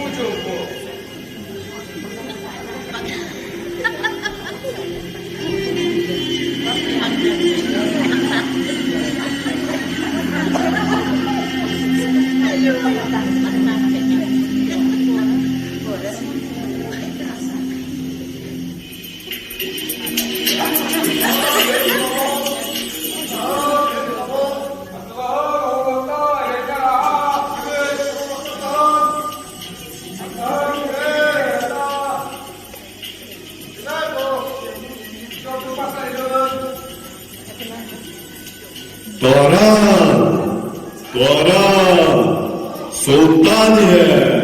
Уу-чуумпу. Туораан! Туораан! Султан иһэр!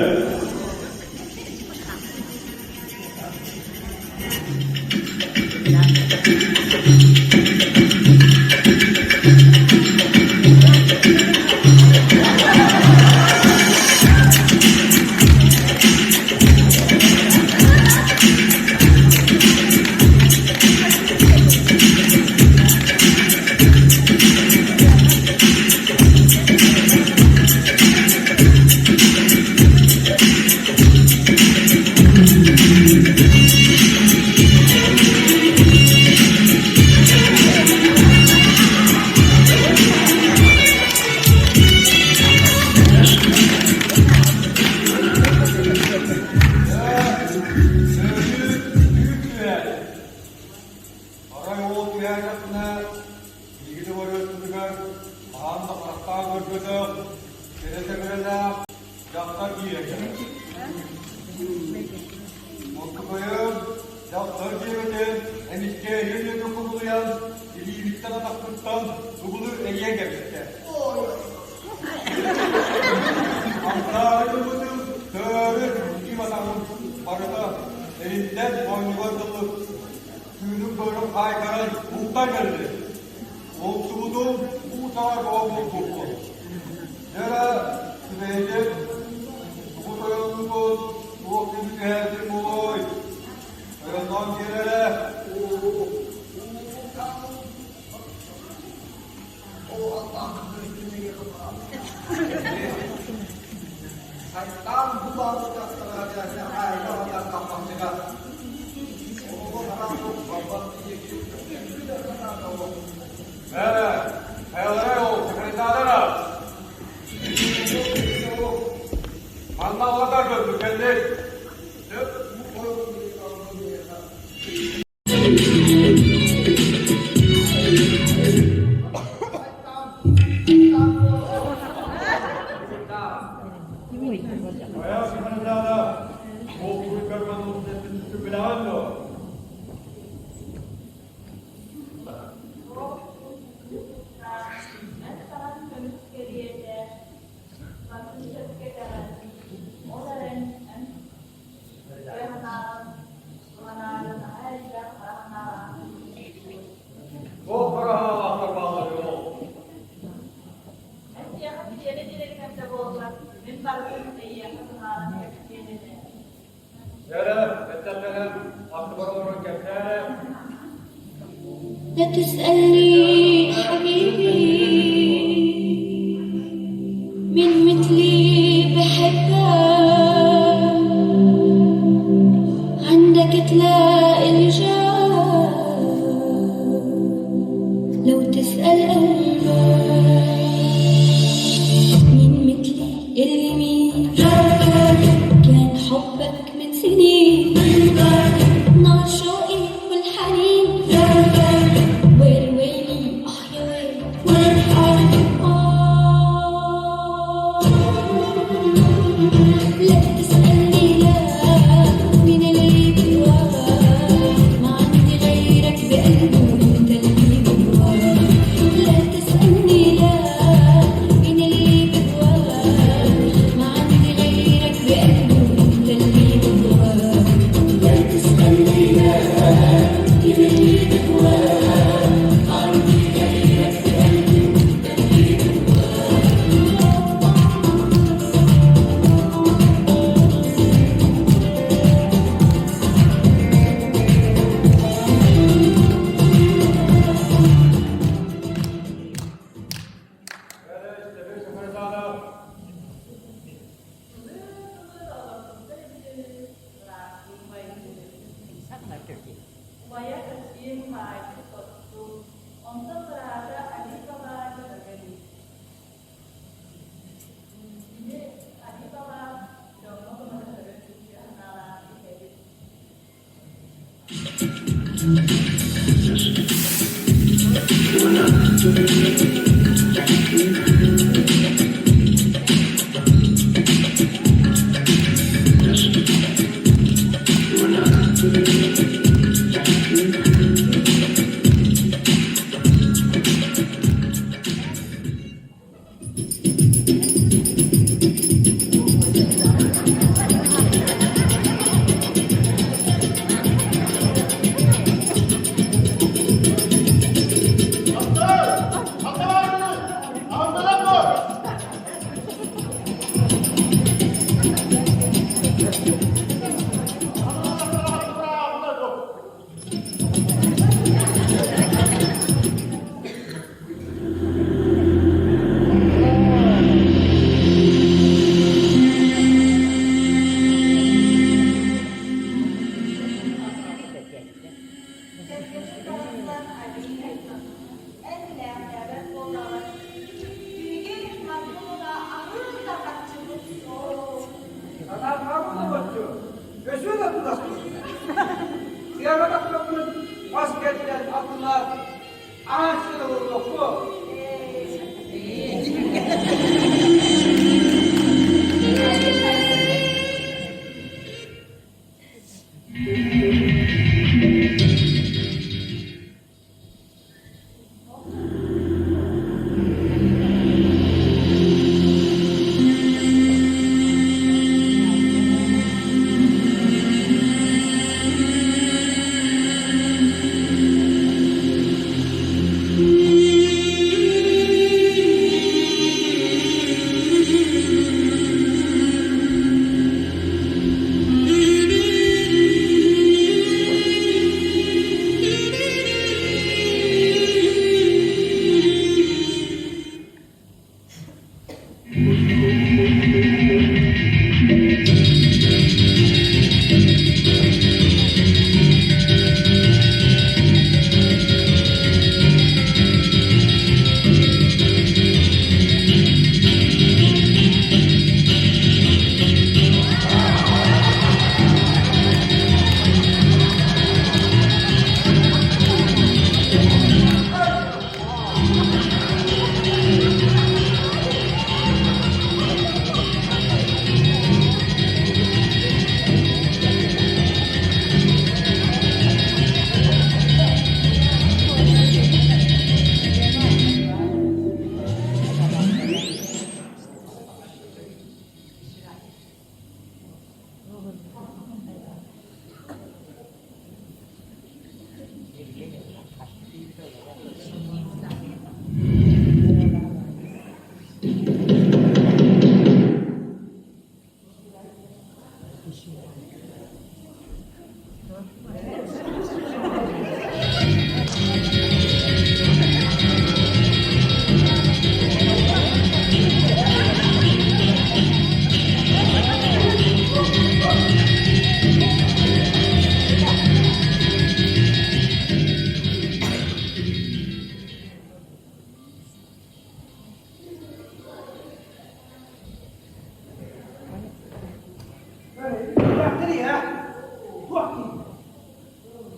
Арай ол түһээтэхпинэ, биһиги дыбарыаспытыгар хаһан да харахтаан көрбөтөх, кэрэ-сэбэрэлээх дьахтар киирэн кэлэр. Онтукайым дьахтар диэбитин эмискэ өйүн-өйүн кубулуйан, илиибиттэн-атахпыттан ыбылы эрийэн кэбистэ. Антаары гыммытым, төөрү икки атаҕым барыта эриллэн моонньугар дылы тыыным-быарым хаайтаран уһуктан кэллим. Уһуктубутум уу саҕар буолбуппун. Дьэ эрэ, сүбэһитим, тугу тойоннугун, туох күнү түһэрдим буолуой? Тойонноон биэр эрэ. Сайтан Ээ, хайалара ол секретардара? Манна олорор көрдүк кэллик. Хайа секретардара, ол куйкарман билэҕин дуо? Туох хараһаалаахтар бааллар ол? Дьэ, эттэххинэ, аттыбар олорон кэпсээ эрэ. لا تسألني حبيبي مين مثلي بحبك عندك تلاقي الجواب لو تسأل قلبك مين مثلي اللي مين كان حبك من سنين نار شوقي والحنين ويل ويلي آه يا ويل آه لا تسألني لا مين اللي بهواك ما عندي غيرك بقلبي وانت اللي جواك لا تسألني لا مين اللي بهواك ما عندي غيرك بقلبي وانت اللي جواك. Убайа Касим баайбыт-тотту, онтон быраата Али Баба Дьөһөгөй. Кини Али Баба дьоҥҥо көмөлөһөрүн үтүө санаалаах киһи эбит. Кэргэним барахсан Алина эн билээхтээбэт буоллаҕыҥ. Биһиги манна була аһыы да харчыбыт суох. Санаарҕаабыт олоччу, өсүө да туласпыт. Сыаҕа тахсаммыт мас кэрдэн аттылаах аан сир олордохпу.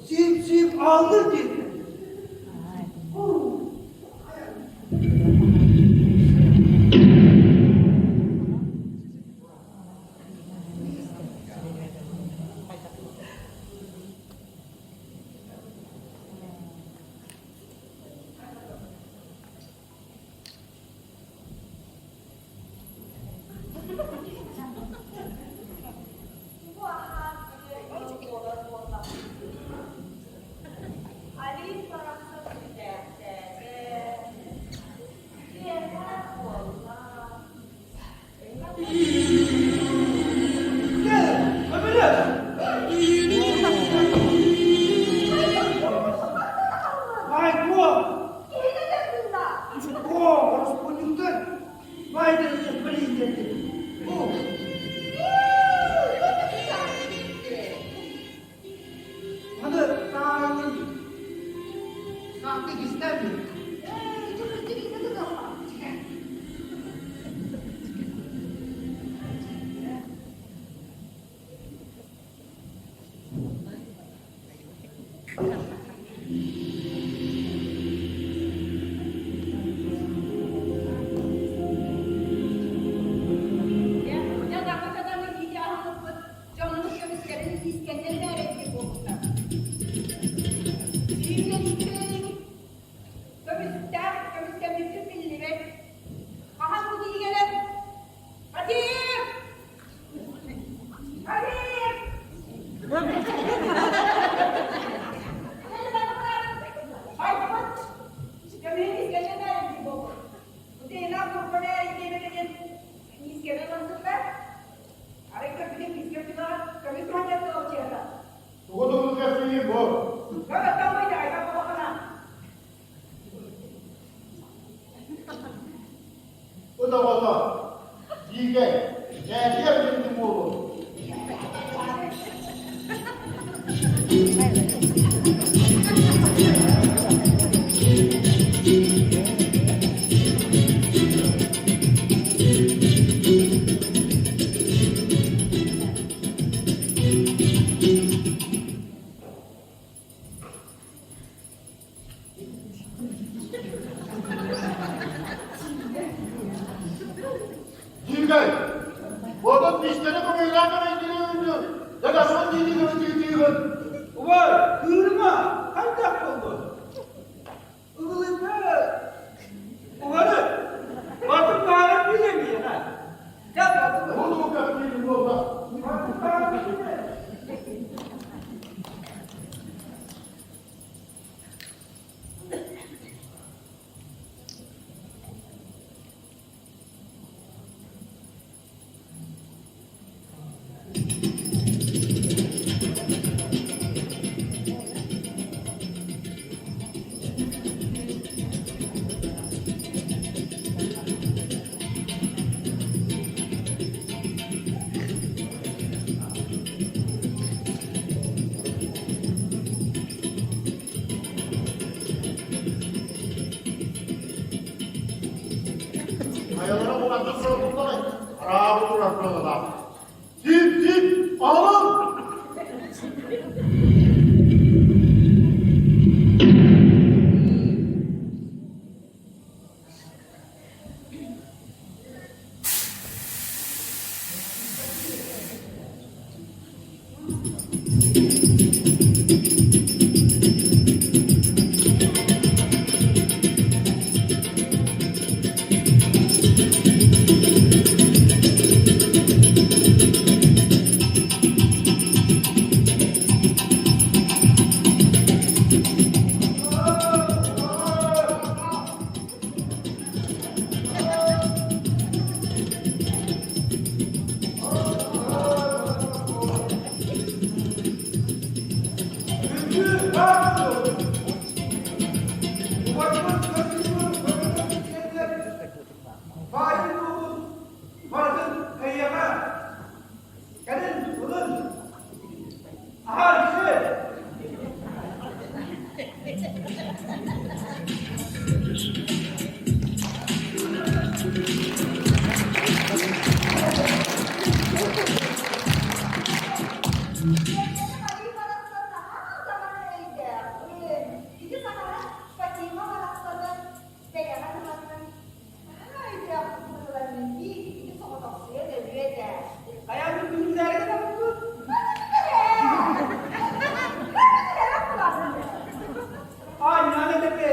Сип-сип алды диэн. Бу аһаан үтүө ыал буолар буоллаҕым. Тугу тугу кэпсиигин бу? Ыт оҕото, дьиикэй, дьээдьиэр дьиҥ буолуо. Дьиикэй, буолбут миистэни көмүөлээн көмөйдүрүүнү, дагасмын диитигин тиитиигин. Убай, кыырыма, хайдах буоллун? Ыгылыйда, угары, батып баара билэмиэхэ. Дьэ, батып. Бу кэпсиирин буолла. Батып баара билэмиэхэ. Хайалара куратык сорбуттарай, араабы турар быһыылаах. Тип-тип, алын! Баайын эйиэхэ кэлин ылын аһаар исэ Кэргэним Али барахсан наһаа даҕаны өйдөөх. Ити саҕана Фатима барахсаны бэйэҕэ ыланнын наһаа өйдөөх быһыыланнын дии ити соҕотохсуйан өлүө этэ. Хайаан күнүүлээри гынабыт? Аанньаан этэбэ.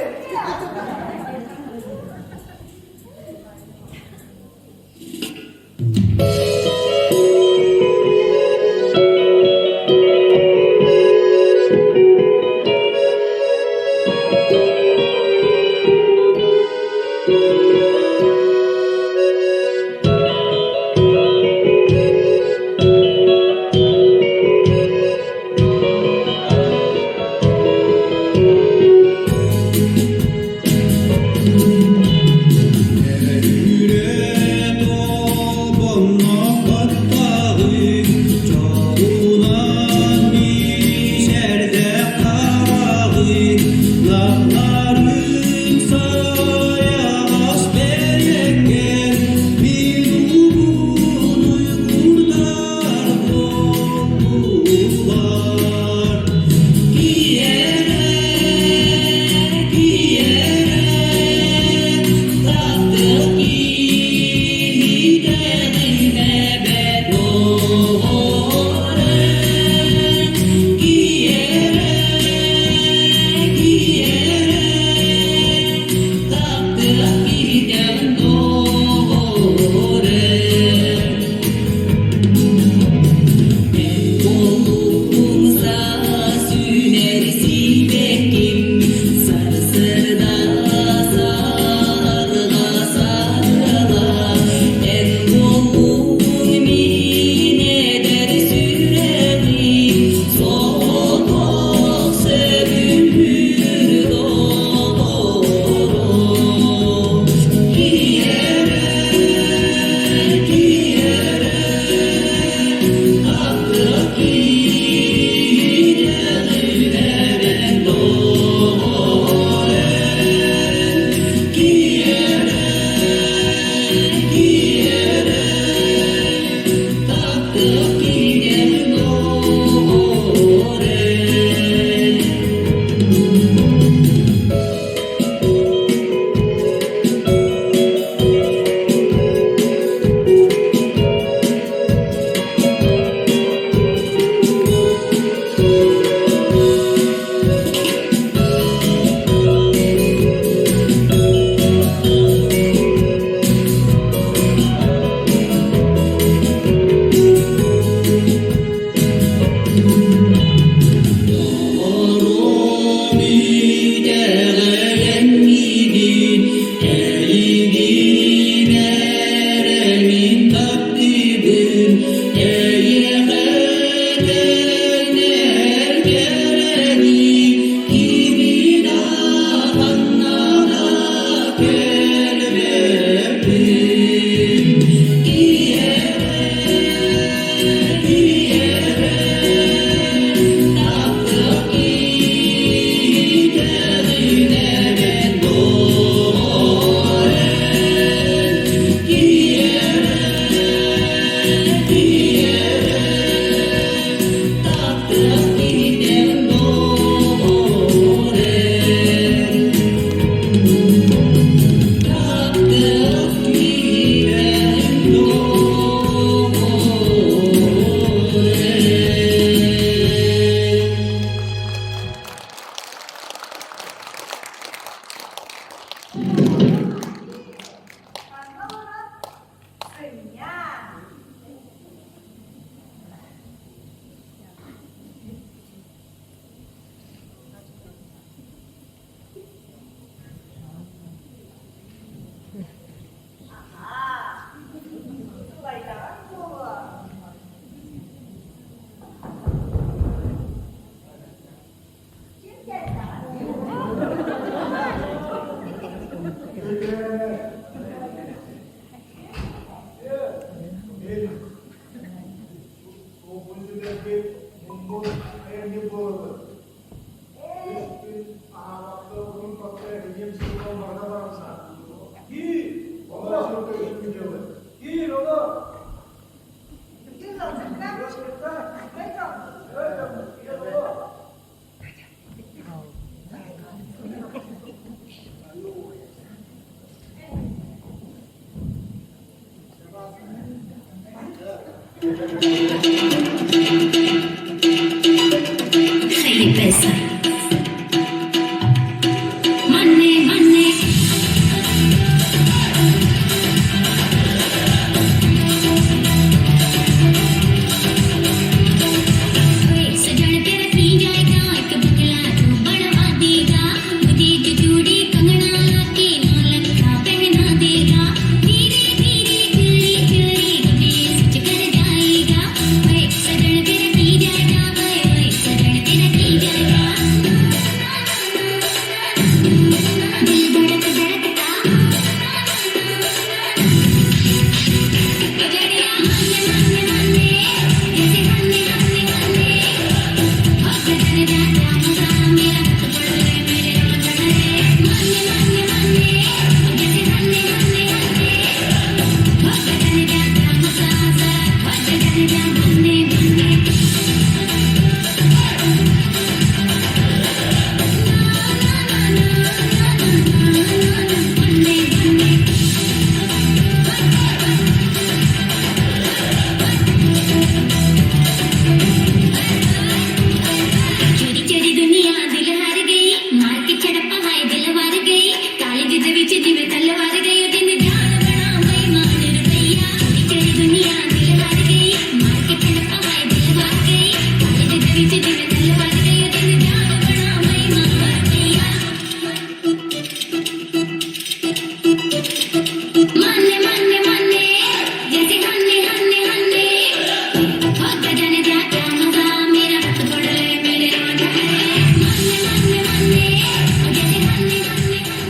Муммун сүтэрбит, муммут айанньыт буолабын. Үс күн аһаабакка, утуйбакка эһигим сылдьан барыта барамса. Киир, Оҕо сылдьар дьылы. Киир, оҕо. Киир, Киир, оҕо. خيب مني مني सजन तेरा की जाएगा एक बंगला तू बनवा देगा मुझे जो चूड़ी कंगना लाके नौ लखा पहना देगा धीरे धीरे चोरी चोरी गमे सच कर जाएगा ओए सजन तेरा की जाएगा ओए ओए सजन तेरा की जाएगा दिल धड़क धड़कता गजरिया माने माने माने जैसे हाने हाने हाने हो गजर जाता मजा मेरा हाथ पकड़ ले मेरे रांझण रे माने माने माने जैसे हाने हाने हाने हो गजर जाता मजा हो गजर जा माने माने माने माने चोरी चोरी दुनिया दिल हार गई मार के छड़पा हाय दिल वार गई काले जिद विच जिवें तलवार गई ओ जिंद जान बना बेईमान रुपैया चोरी चोरी दुनिया दिल हार गई मार के छड़पा हाय दिल वार गई काले जिद विच जिवें तलवार गई ओ जिंद जान बना बेईमान रुपैया माने माने माने जैसे हाने हाने हाने हो गजन जा क्या मजा मेरा हाथ पकड़ ले मेरे रांझण रे माने माने माने जैसे हाने हाने हाने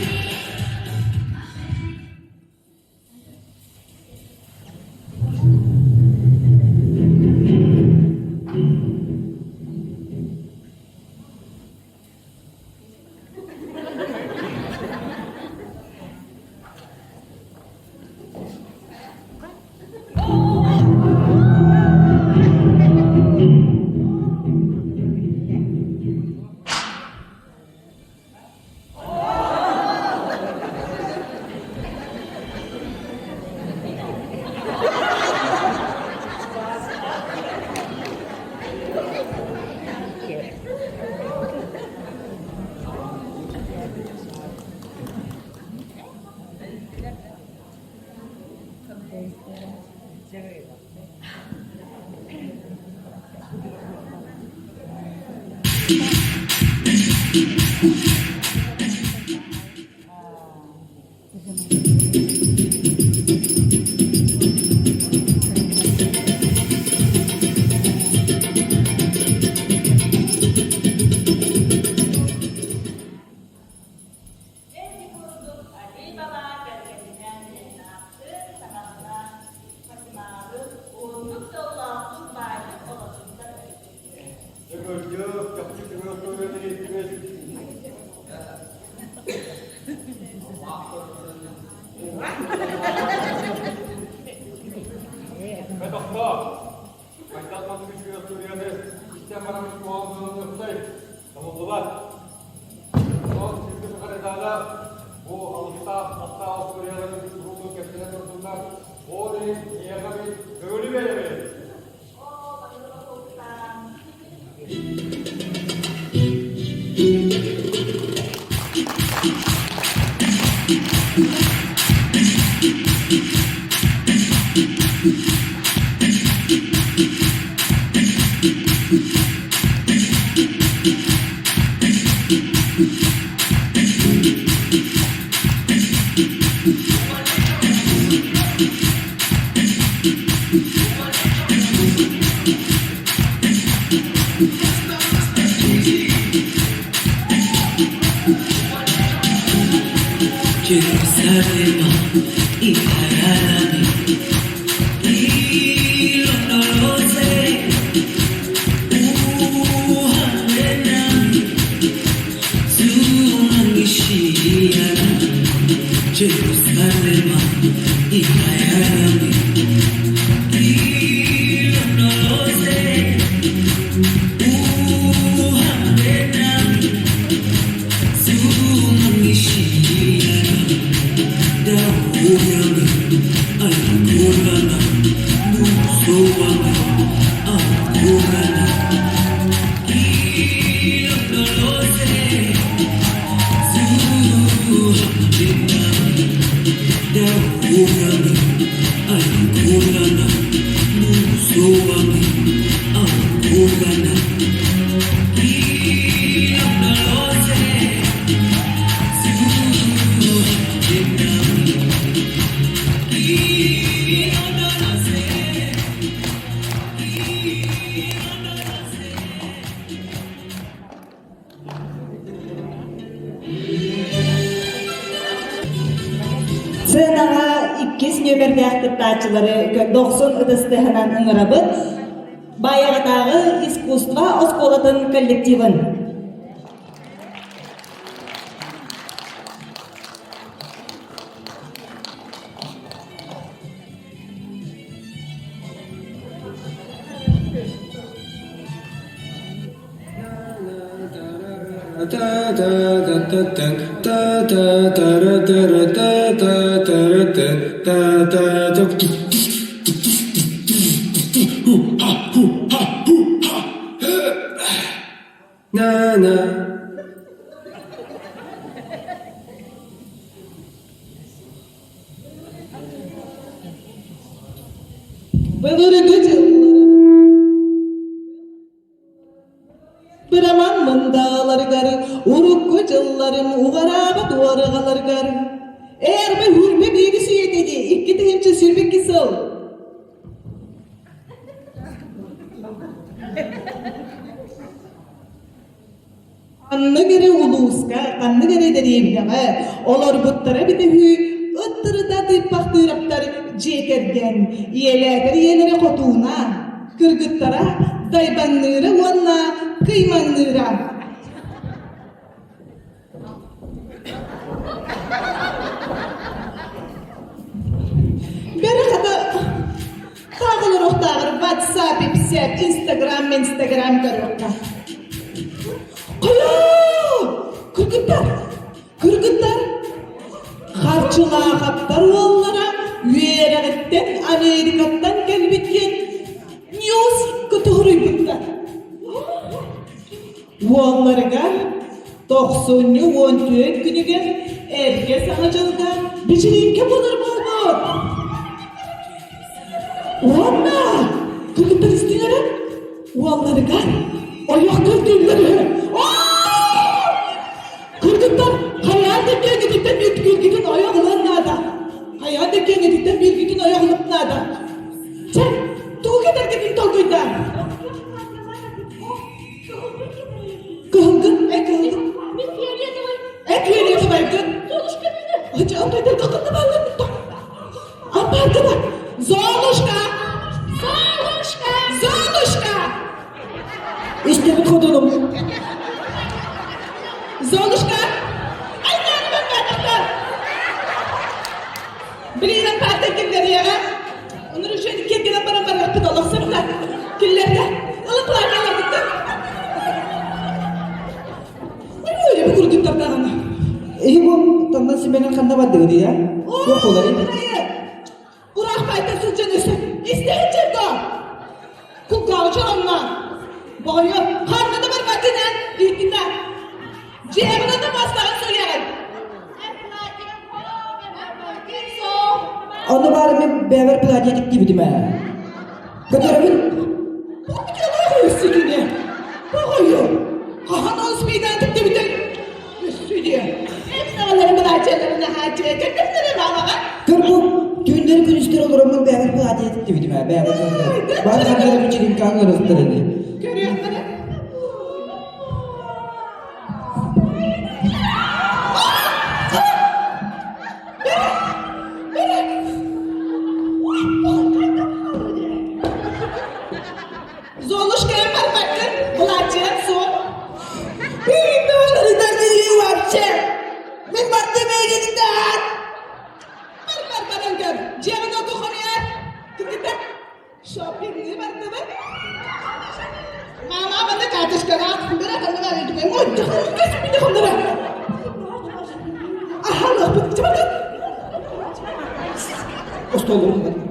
Enti курдук Али Баба кэргэнинээн Ленаахтыын саҥалаах Фатималыын уһуннук дьоллоохтук баайдык олорбуттар эбит. Дьэ, чахчы көмө көрөн Бэтохто, хайдах маннык үчүгэй остуоруйаны истэн баран куһаҕан табыллыбат. Онон сиргэ сахарытаала бу алыстаах аттаах остуоруйаларын куруутун кэпсэнэ турдуннар. Ол иһин эйиэхэ мин көҥүлү биэрэбин. Оо, Баһылык Султан Jerusalema ikhaya lami, ilondoloze. нүөмэрдээх кыттааччылары дохсун ытыстыһынан ыҥырабыт. Баайаҕатааҕы искусство оскуолатын коллективын. На-на. Былыргы Быраман мындааларыгар, урукку дьылларым уҕараабат уорҕаларыгар Эрбэ хүрбэ биири сүйэтиги 2022 сыл. Ханнык эрэ улууска, ханнык эрэ дэриэбинэҕэ олорбуттара эбитэ үһү, ыттырыта тыыппахтыыраптар дьиэ кэргэн, ийэлээтэр ийэлэрэ хотууна, кыргыттара дайбаҥныыра уонна кыймаҥныыра. Бэрэ хата таах олоруохтааҕар WhatsApp, ипсэп, Instagram, Instagram көрүөххэ. Хайаа! Кыргыттар! Кыргыттар! Харчылаахаптар уоллара үөрэҕиттэн Америкаттан кэлбит диэн ньюс кытыһыруйбуттар. Уолларыгар тохсунньу 14 күнүгэр эргэ Саҥа дьылга бичириҥкэ буолар буолбут. Уонна кыргыттар истиҥ эрэ уолларыгар ойох көрдүүллэр үһү. Кыргыттар хайаан да киэҥититтэн бииргитин ойох ылыан наада. Хайаан да киэҥититтэн бииргитин ойох ылып наада. Чэ, тугу кэтэргитин толкуйдаа. Кыһылгын, эй кыһылгын. Мин фиолетовый. Эй фиолетовайгын. Золушка мені. Ача, антайдарга ханна бааллар Аппаакката. Золушка! Золушка! Золушка! Истэбит хотунум. Золушка! Ай, нааны баттахтар! Билигин паартан киллэриэҕэ. Онор үчүгэй киэргэнэн баран барыахпыт олох сырта. Киллэрдэ. Ыла платьяларбыттан. Ой, бу курдуктар даҕаны. Эһи бу таннан симэнэн ханна бардыгыт я? Туох буоларый? Ураах байтан сылдьан өссө истэһин чэрдо. Кулгааҕы чоронно. Боҕойо ханна да барбаккын эн иһиттинэ. Дьиэҕин да мастаҕын суруйаҕын. Ону баары мен бэйэбэр платье тиктибитим ээ. Көтөрөбүн. Өссүтүнэ. Боҕойо. Хаһан ол спидан тиктибитин? Өссүдүө. Эт былаачыаларын аһааччы. Кэргэттэрэ маамаҕа. Көр бу түүннэри күнүстэри олороммун бэйэбэр платье тиктибитим ээ. Бэйэбэр Баар ханна вечеринкаҕа ыҥырыахтар ини. Көрүөхтэрэ. Золушка барбаккын, былаачыйан суох. вообще! Мин бардым эйигиттэн! Бар бар баран көр. Дьиэҕин оту хомуйар. Кыргыттар шоппингы бардыбыт. Мама банда карточкалаах бара ханныга өйдүгэн. Ой, кэсиппите хоннора. Ахаллахпыт чыбатын. Остолум.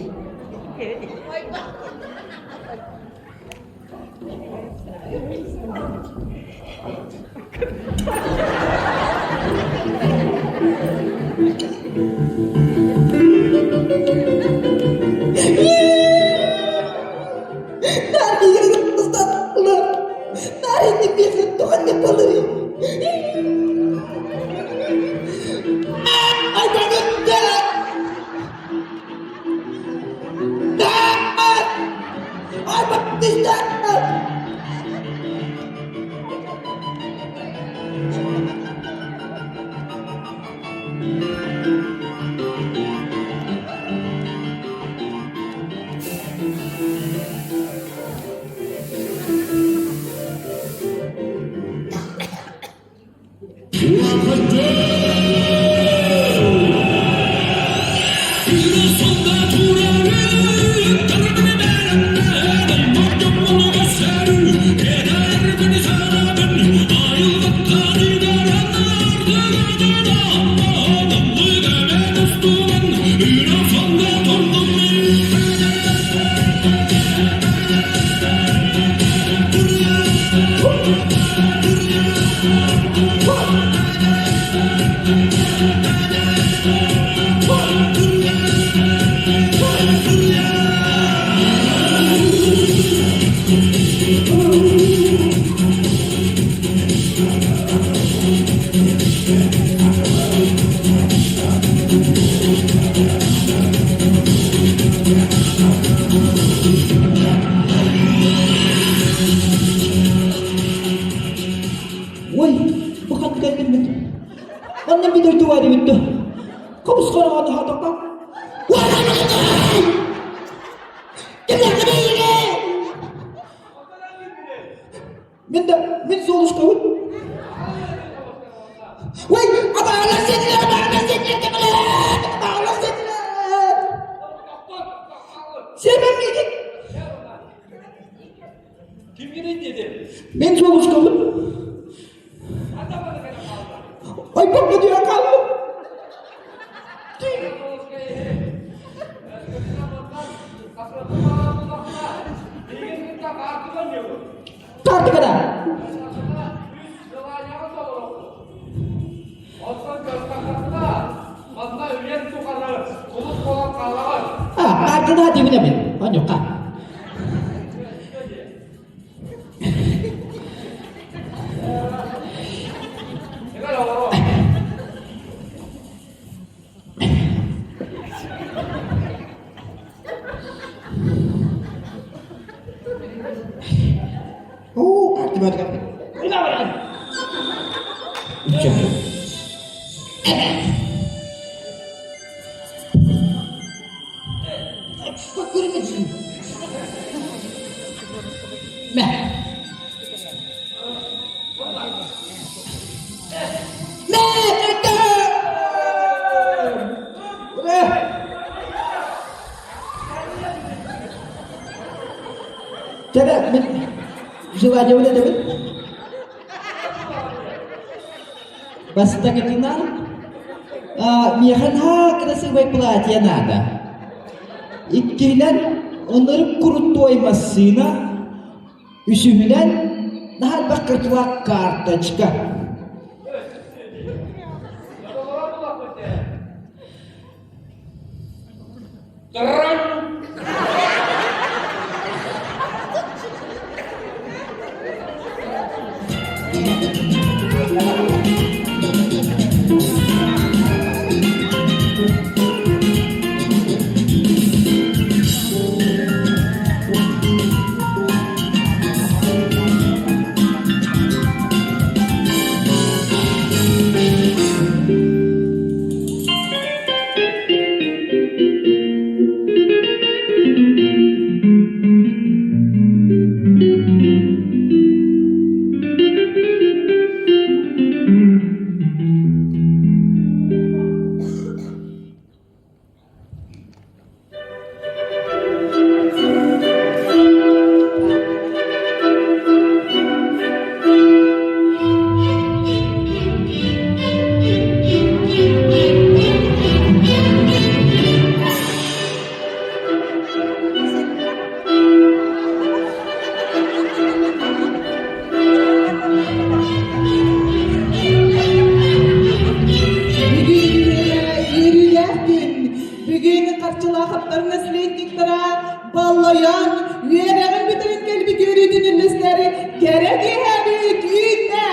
дойду баар эбит дуо? Хомус хороҕону хатоппа. Мин да мин Золушкабын. Ой, абаалар сетилер, абаалар сетилер, абаалар сетилер. Сэмэн миигин. Кимгиний диэти? Мин Золушкабын. Ойбон көтүө хааллым. Тартыгада. А, артына дибин эбин. Онюка. Оо, артыбар. Мэ. Мэ, Чэ, мин желание этэбин. Бастакытынан, миэхэ наһаа красивай платье наада. Иккиһинэн, оннору крутой массыына. Үсүһүнэн, наһаа элбэх кыртылаах карточка. Үөрүүлээх күн. Бүгүн харчылаахаттар наследниктара баллайан, үөрэҕин бүтэрэн кэлбит үөрүүтүн үллэстээри кэрэ киэһэбит үүннэ!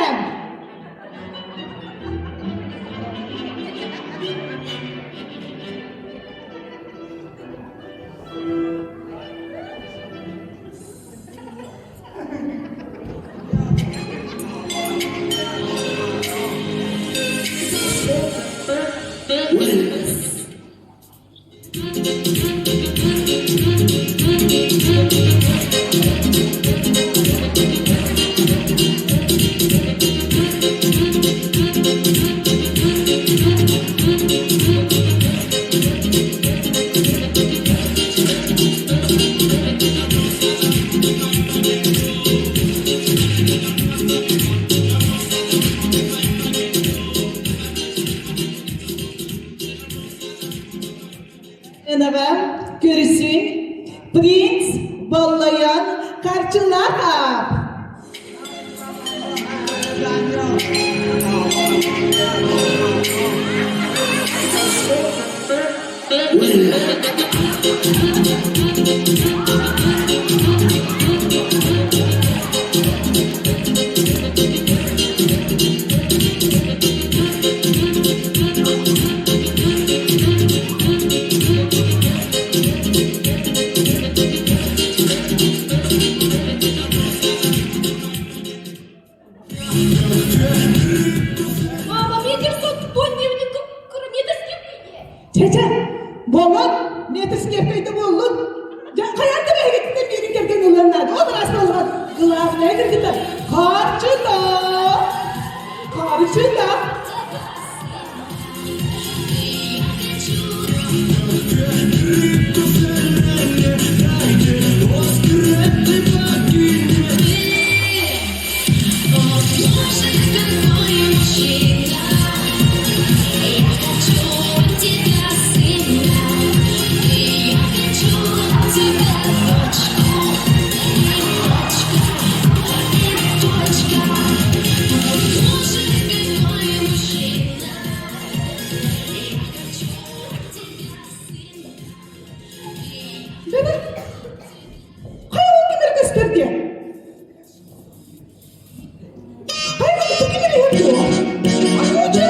кыргыттар, харчыта! Харчыта! Бэбэ, хайа ол кимэр көстөр диэ? Хайа ол кимэр иһэр дуо? Ахуча!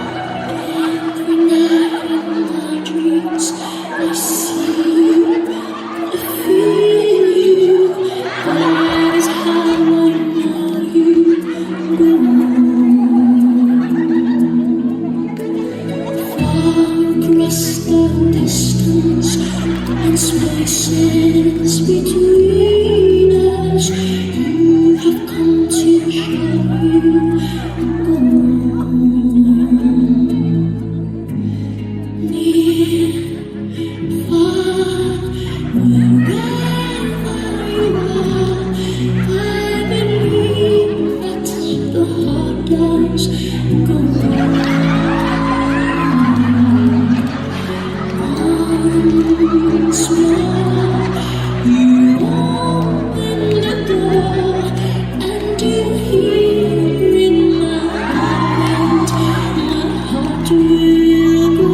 Every night in my dreams, I see you, I feel you. That is how I know you go Far across the distance and spaces between us, you have come to show you go Near, far, wherever you are, I believe that the heart does go on. Once more, you open the door, and you hear in my heart, my heart will go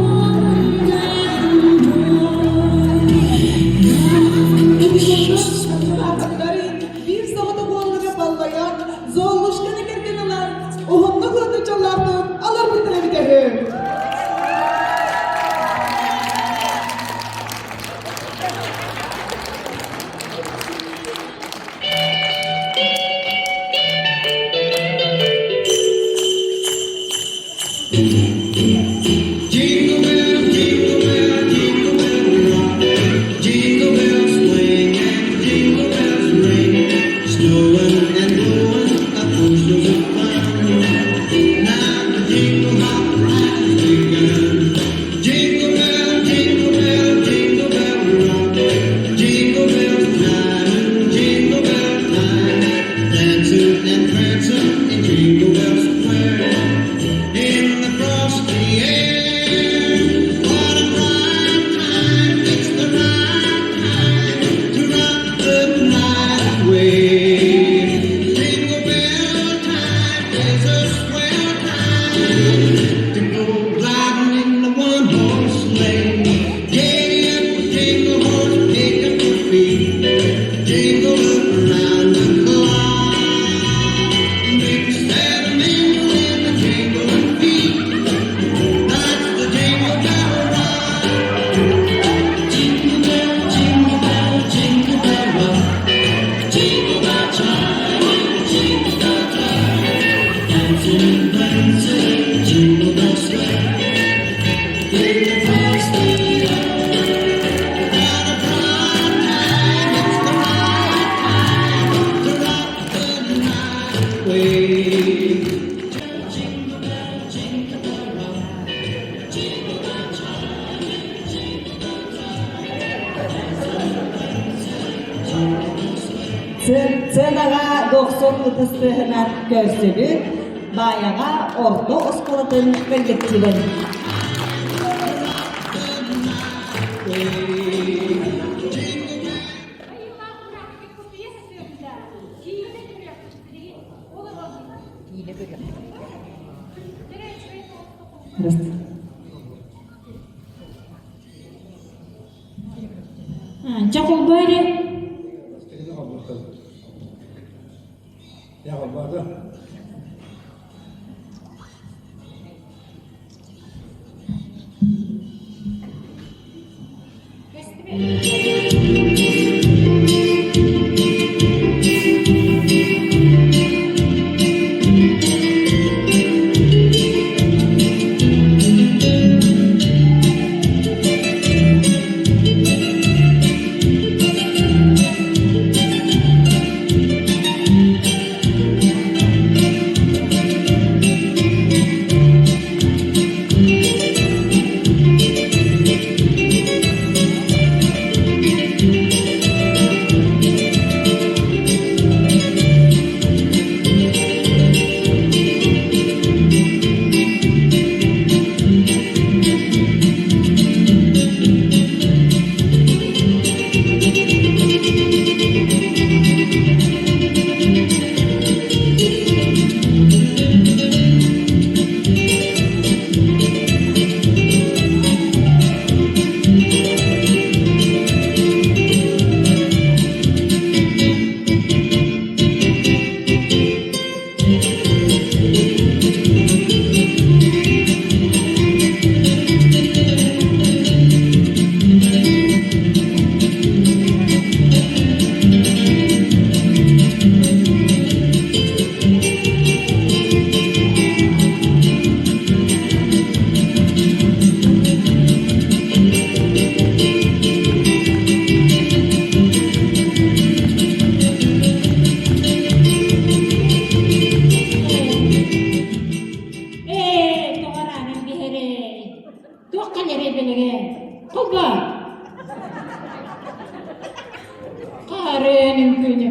on and on. Аттарын биир соҕотох уоллара баллайан, Золушканы кэргэн ылан, уһуннук уонна дьоллоохтук олорбуттара эбитэ үһү. Jingle bell, jingle bell, jingle bell rock. Jingle bells swing and jingle bells ring. Snowing and blowing up bushels of fun. Now the jingle hop has begun. Jingle bell, jingle bell, jingle bell rock. Jingle bell time, jingle bell time. Dancing and prancing in Jingle Bell Square. In the frosty air, what a bright time! It's the right time to rock the night away. Jingle bell time is a swell time to go gliding in the one-horse sleigh. Giddy up, jingle horse, pick up your feet, jingle around the clock. Mix and mingle in the jingling feet. That's the jingle bell rock. Jingle bell, jingle bell, jingle bell rock. Jingle bell chime, jingle bell time. Dancing and prancing, jingle bell square. In the frosty air. What a bright time, it's the right time to rock the night away. Jingle bell, jingle bell rock. Jingle bell chime, jingle bell time. Сценаҕа дохсун ытыс тыаһынан көрсүбүт Баайаҕа орто оскуолатын коллективын. Jingle Чэ холбоо эрэ. Ээ, тоҕораанын биһэрэй. Туох кэлэрэй билигин? Холбоо! Хаарыан үҥкүүнү.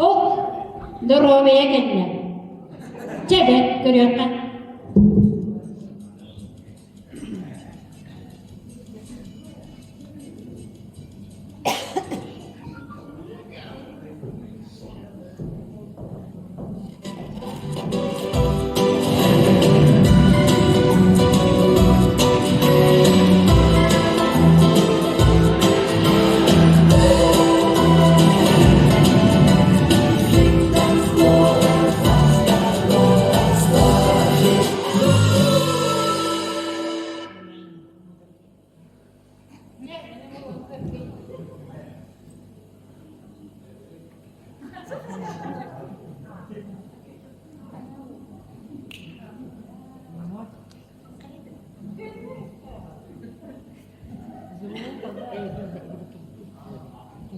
Ок, доруобуйа кэллэ. Чэ бэт, көрүөххэ.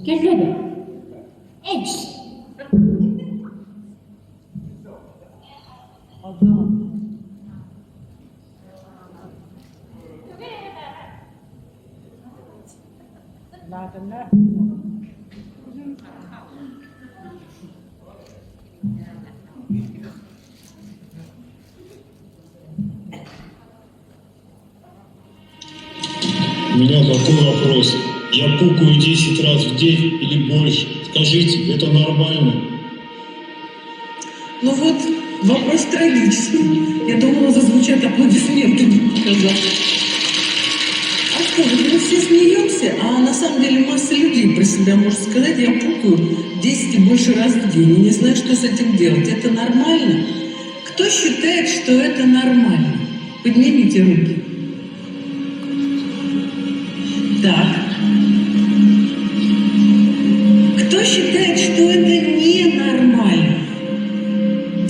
Кэллэ да? Эч! У меня такой вопрос. Я пукаю 10 раз в день или больше. Скажите, это нормально? Ну вот, вопрос трагический. Я думала, зазвучат аплодисменты, не показалось. А что, вот мы все смеемся, а на самом деле масса людей про себя может сказать, я пукаю 10 и больше раз в день, и не знаю, что с этим делать. Это нормально? Кто считает, что это нормально? Поднимите руки. Так. Кто считает, что это ненормально?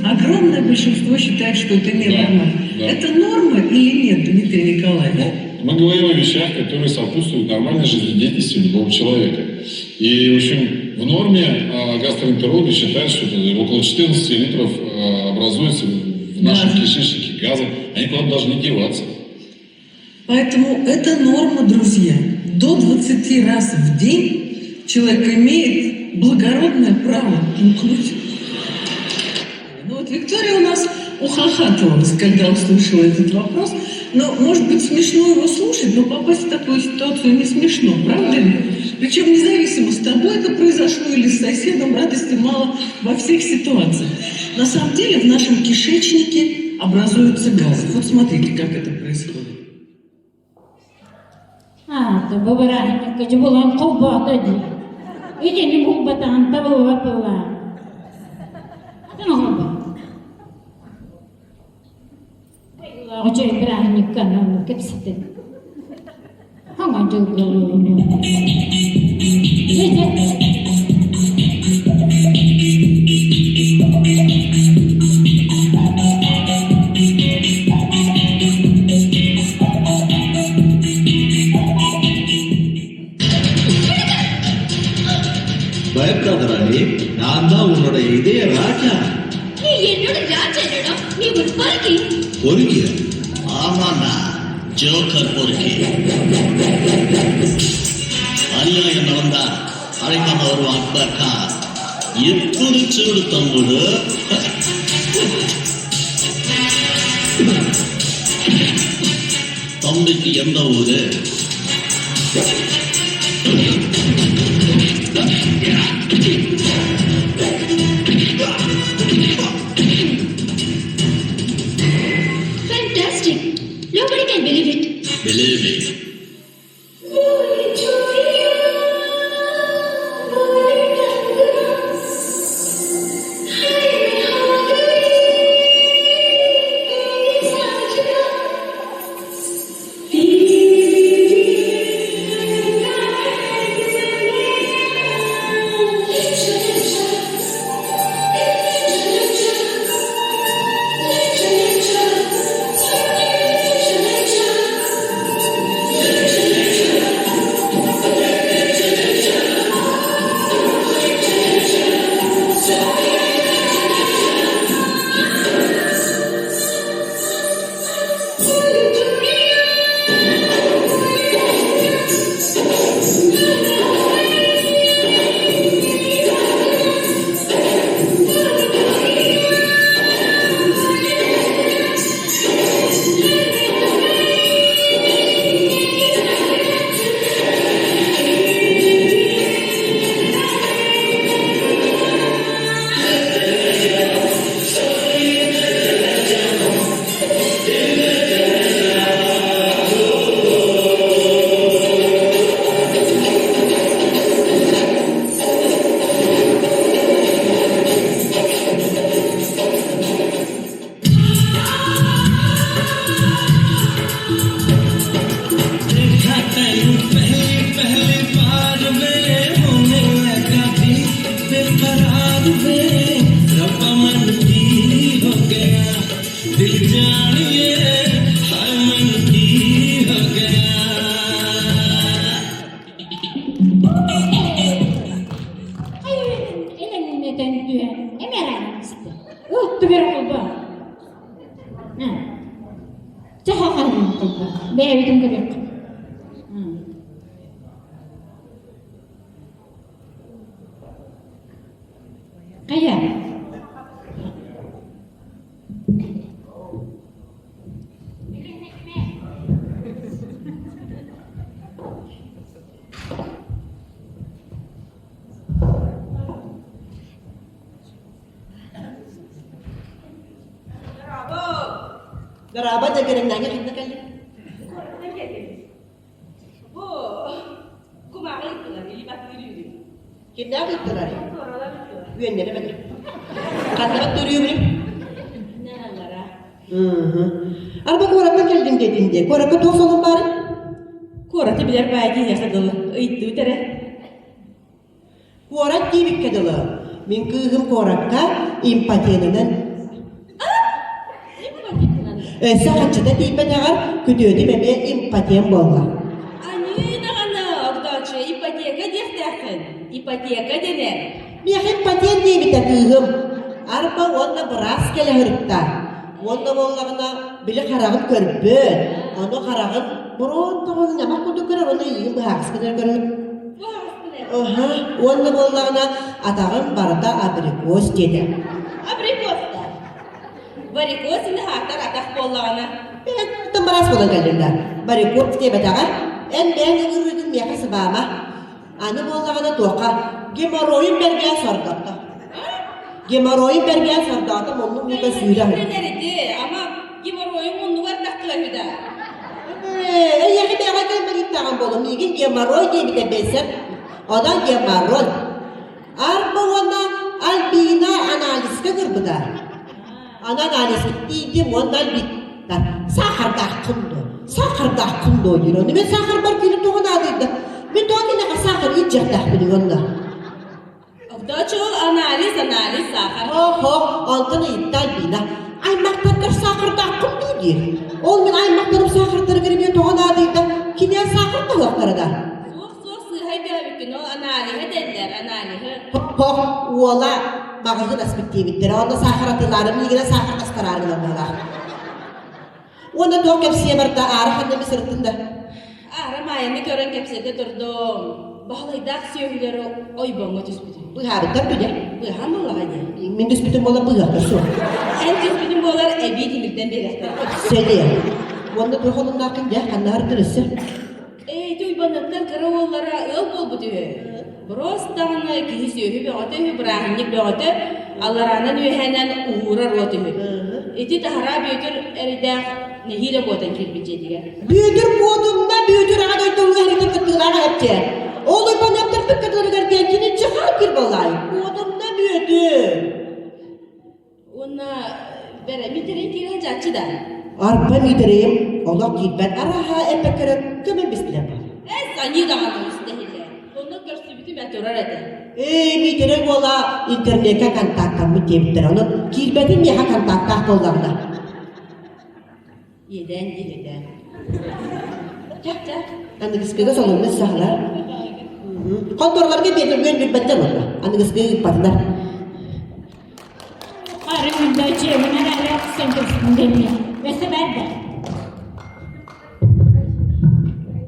Огромное большинство считает, что это ненормально. Да, да. Это норма или нет, Дмитрий Николаевич? Ну, мы говорим о вещах, которые сопутствуют нормальной жизнедеятельности любого человека. И, в общем, в норме гастроэнтерологи считают, что около 14 литров образуется в нашем Да. кишечнике газа. Они куда-то должны деваться. Поэтому это норма, друзья. До 20 раз в день человек имеет благородное право пукнуть. Ну вот Виктория у нас ухахатывалась, когда услышала этот вопрос. Но, может быть, смешно его слушать, но попасть в такую ситуацию не смешно, правда ли? Причем независимо, с тобой это произошло или с соседом, радости мало во всех ситуациях. На самом деле в нашем кишечнике образуются газы. Вот смотрите, как это происходит. Аата, бу бырааһынньыкка дьубулан холбоото дии. Итини булбатаҕын табыллыбат буоллаҕа. Атын оҥорбот. Айылааҕы чэй бырааһынньыкка анаан кэпсэтэн. Хаҥа дьылга பயப்படாத ராணி, நான் தான் உன்னோட இதய ராஜா. நீ என்னோட ராஜா இல்லடா நீ ஒரு பொறுக்கி பொறுக்கியா? ஆமாண்டா, ஜோக்கர் பொறுக்கி. அநியாயம் நடந்தா அழைக்காம வருவான் அக்பர் கான். எப்படி சூடு தம்புடு. தம்பிக்கு எந்த ஊரு? Fantastic. Nobody can believe it. Believe me. देखा तैनू पहली पहली बार वे, होने लगा दिल बेकरार वे। रब्बा मन की हो गया, दिल जानिए हाय मन की हो गया। Элэҥнэтэн түһэн эмэрээн истэ. Ылтыбыр холбоо. Чэ хахаһын холбоо. Бэйэбитин көрүөххэ. Хайа? Дорообо, дьэгэрэҥнээҥҥэ ханна кэллиҥ? Куораттан кэллим. Бу кумааҕы ыыттылар, или баттыыр үһү. Кимнээх ыыттылар? Туоралар ыыттылар. Үөннэрэ бэлэр. Ханна баттыыр үһүбүнүй? Наналлара. Арба куораттан кэллим диэтиҥ дии. Куоракка туох солун баарый? Куораты билэр баай киһиэхэ дылы ыйыттыбыт эрэ. Куорат диэбиккэ дылы, мин кыыһым куоракка импотенынан өссө хаччыта тиийбэтэҕэр күтүөтүм эмиэ импотент буолла. Аньыы даҕаны, огдооччу, ипотека диэхтээххин. Ипотека дэнэр. Миэхэ импотент диэбитэ кыыһым. Арба уонна быраас кэлэ сырытта. Уонна буоллаҕына, били хараҕын көрбөт, ону хараҕын буруон тоҕо ньамах курдук көрөр уонна иигин быһаарыс гынар көрөр. Аһа, уонна буоллаҕына атаҕым барыта абрикос диэтэ. Абрикос да. Варикоз инаһаатар атах буоллаҕына. Бэйэттэн бараас буолан кэллим да. Варикоз диэбэтэҕэ. Эн бэйэҥ ыҥырыыгын миэхэ сыбаама. Аны буоллаҕына туохха геморройун бэргээн сордотто. Геморройун бэргээн сордоото муннум уута сүүрэ Ити, ама геморройун муннугар тахтыа үһү да. Ээ, эйиэхэ бэйэҕэ кэлмэриттэ. даҕан буолуо, миигин геморрой диэбитэ бэйсэм, онон геморрой. Арба уонна Альбина анализка кырбыта. Аны анализка тиийдим уонна Альбина саахардааххын дуо? Саахардааххын дуо диир. Ону мен саахарбар кини тоҕо наадыйда? Мин тоҕо киниэхэ саахар илдьиэхтээхпин уонна. Овдочул анализ, анализ, сахар. Оһо, онтон ыйытта Альбина. Аймахтаргар саахардааххын дуу диир. Ол мин аймахтарым саахардарыгар эмиэ тоҕо наадыйда? Киниэ саахар таһыахтара да. Суох, суох, сыыһа өйдөөбүккүн, ол аналиһы дэннэр, аналиһы. Хох, уола маҕаһыын аспыт диэбиттэрэ, онно саахар атыылаары, миигинэ саахар астараары гынан быһалаах. Уонна туох кэпсиэ барда, аара ханна эмэ сырыттын да? Аара Маайаны көрөн кэпсэтэ турдум. Баһылайдаах сүөһүлэри ойбоҥҥо түспүтүм. Быыһаабыттар күнэ. Быыһаан буоллаҕа дии. Мин түспүтүм буолар быыһыахтар суох. Эн түспүтүн буолар эбии тимирдэн биэриэхтэр. Сэлиэ. Уонна туох олуннааххын дьэ, ханна ардыр өссө? Ээ, ити уйбанныктар кыра уоллара ыал буолбут үһү. Бороос даҕаны киһи сүөһү бөҕөтө үһү, бырааһынньык бөҕөтө, аллараанан үөһээнэн уһуурар уот үһү. Ити таһараа Бүөтүр эрэйдээх нэһиилэ куотан киирбит дьиэтигэр. Бүөтүр куотумна, Бүөтүр аҕа дойду улаһарыгар кыттыылаах эпчэ. Ол уйбаныаптарбыт кытыларыгар диэн кини чахал кир буоллаай. Куотумна Бүөтүр. Уонна бэрэ Миитэрэй киирэ сылдьааччы да? Арба Миитэрэйим олох киирбэт араһа эппэккэрэ көмө бистилэр буолар. Эс, аньыы даҕаны истэһиллэ. Онно көрсүбүтүм ээ турар этэ. Ээ, Миитэрэй уола интернеккэ контактаммыт диэбиттэрэ. Онон киирбэтин миэхэ контактаах буоллаҕына. Иэдээн иэдээн. Чах-чах. Аныгыскыга солунна саһылар. Хонторлорго биэтэргүөн билбэттэр уонна. Аныгыскыга ыыппатылар. Арыгында чиэбинэн эрэ сэнкэстин дэнни. Өссө бэрдэ.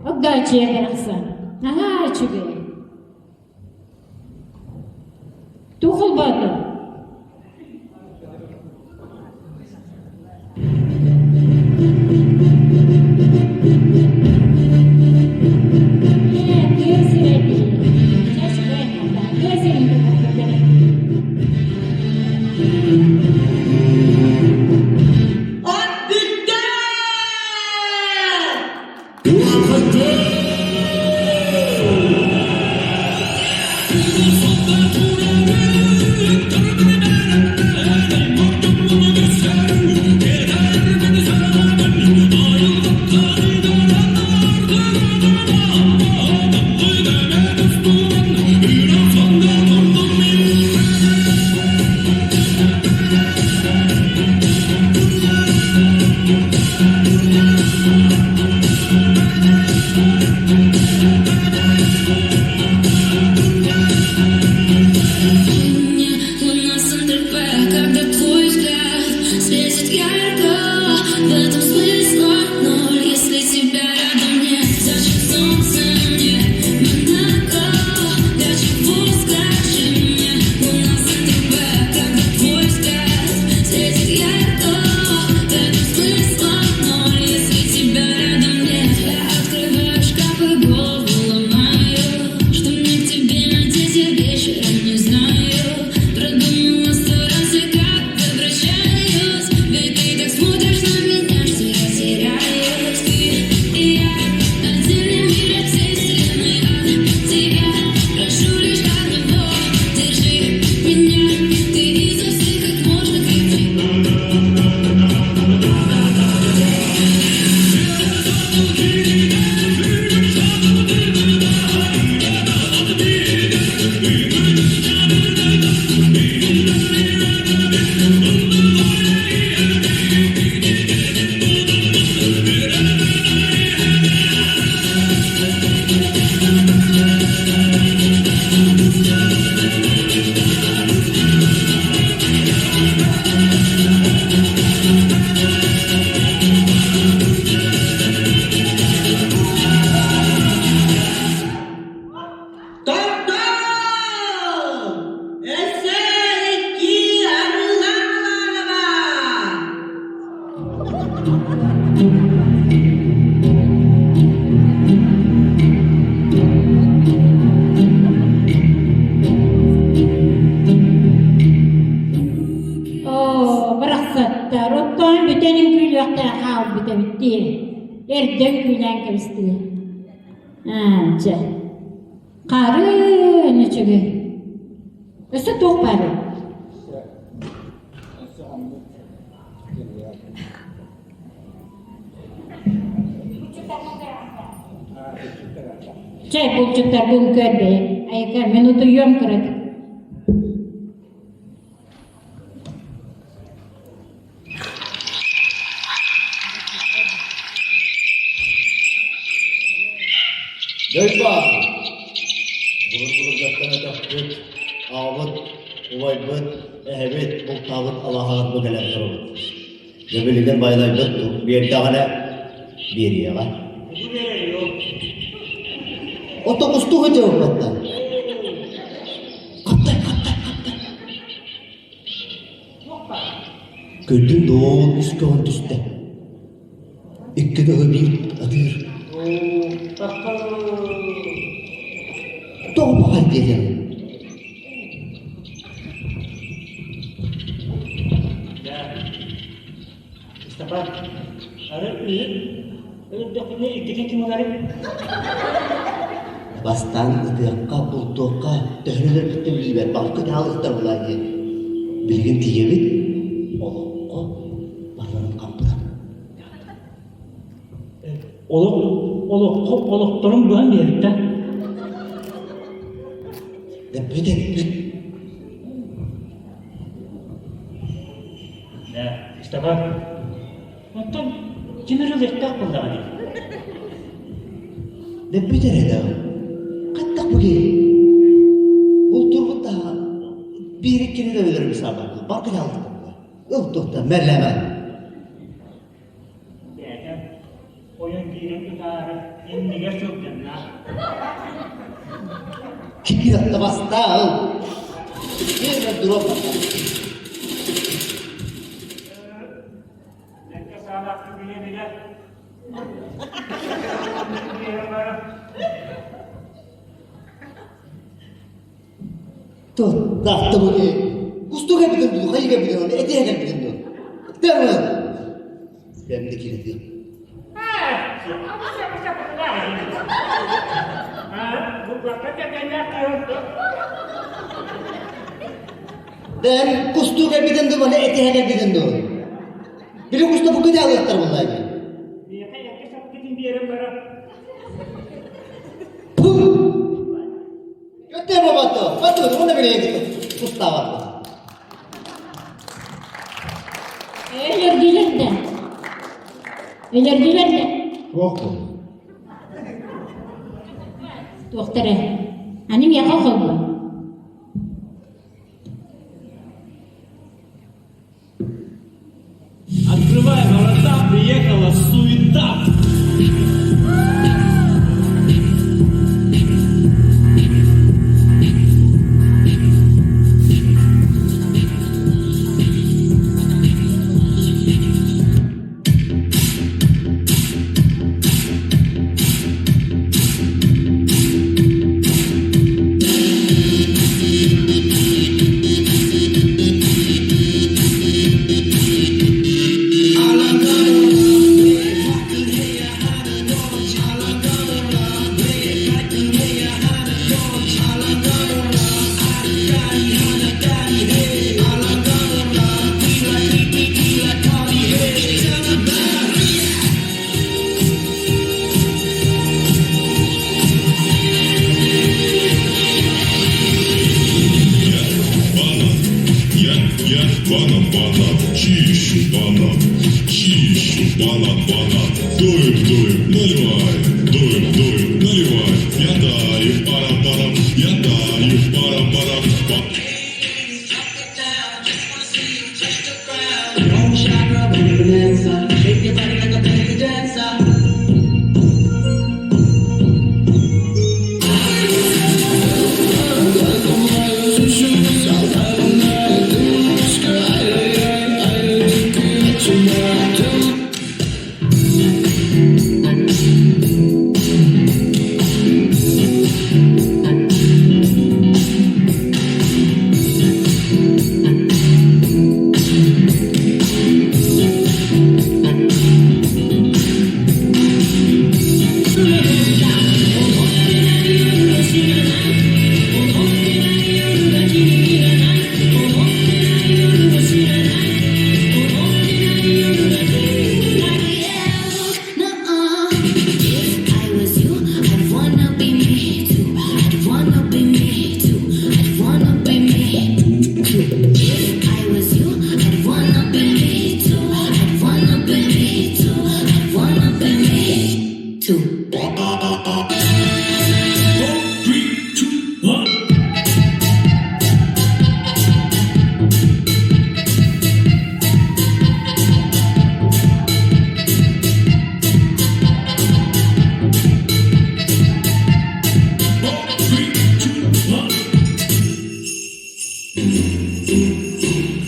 Огдооччуйа барахсан. Наһаа үчүгэй. Туох холбоото? Ээ, тыа сирэ дии. Чэ, үчүгэй, тыа сирин кытта От бүттэ! Когда твой взгляд светит ярко, в этом смысла ноль, если тебя рядом нет. Зачем солнце мне Монако? Для чего, скажи мне? Луна Сан-Тропе, когда твой взгляд светит ярко, в этом смысла ноль, если тебя рядом нет. Я открываю шкаф и голову ломаю, что мне к тебе надеть я вечером не знаю. Продумала сто раз и как возвращаюсь, ведь ты так смотришь на меня, что я теряюсь. Ты и я, отдельный мир от всей вселенной от тебя. Прошу лишь одного, держи меня, ты изо всех как можно крепче. Топтоо! Өссө икки арыылаах Оо, барахсаттар, оттоон бүтэн үҥкүүлүөхтээх хаалбыт эбит дии. Эрдэ үҥкүүлээн кэбистилэр. Аа, чэ. Хаарыан үчүгэй. Өссө туох баарый? Чэ, булчуттарбын көрбөйүм. Айка, мин утуйуом кыратык. Дойбаа! Былыр-былыргаттан өтөхпүт, аҕабыт, убайбыт, эһэбит бултаабыт алааһыгар бу кэлэн турабыт. Дьэ билигин байлайбыт биэрдэҕинэ биэриэҕэ. Оттон устуу сылдьыбыппыттан. Хаптай, хаптай, хаптай. Көрдүм доон үс көҕөн түстэ. Икки тыһы биир атыыр. Тоҕо баҕар диэтиҥ? Степан, ары ыйыт, өлөрдөхпүнэ иккитин ким ыларый? Бастаан ытыахха, бултуохха төһөнү өлөрбүттэн билбэт, балка таалыктар булаа диэн. Билигин тиийэбит, олоххо барыларын хампыта. Олох, олоххо олохторун быһан биэртэ. Эппит эппит. Да, Степан, оттон ким эрэ ылыахтаах буоллаҕа дии. Дэппит эрэ да. Хаттах бу киһи? Бултурбут таһа биир иккини да өлөрүм саабаппыт. Баркы таалыктар. Ыл тухта мэллэмэ. Бэйэтэ ойон киирэн ытаары иннигэр сылдьаннаах. Киир аттабастаа ыл. Киир дурап. Бэркэ саалаахтык билэ-билэ. Туттахты бу киһи. Кустук эбитин дуу, хайык эбитин дуу, этиһэ кэлбитин дуу. Тэҥ Бэмди киритиэм. Бэм кустук эбитин дуу, маны этиһэ кэлбитин дуу. Били куста бу күнэ алыахтар буоллаа Миэхэ эргэ саппытын биэрэн баран. Көттө бабатто, бату, уна билейдик кустаабат. Өлөрдүлэр да. Өлөрдүлэр да. Туох буолла? Туохтара. Аны миэхэ холбоо. Открывай ворота, приехала суета. Я банан, я, я банан, банан, чищу банан, чищу банан, банан, дую, дую, наливай, дую, дую, наливай, я даю пара-пара, я даю пара-пара, па.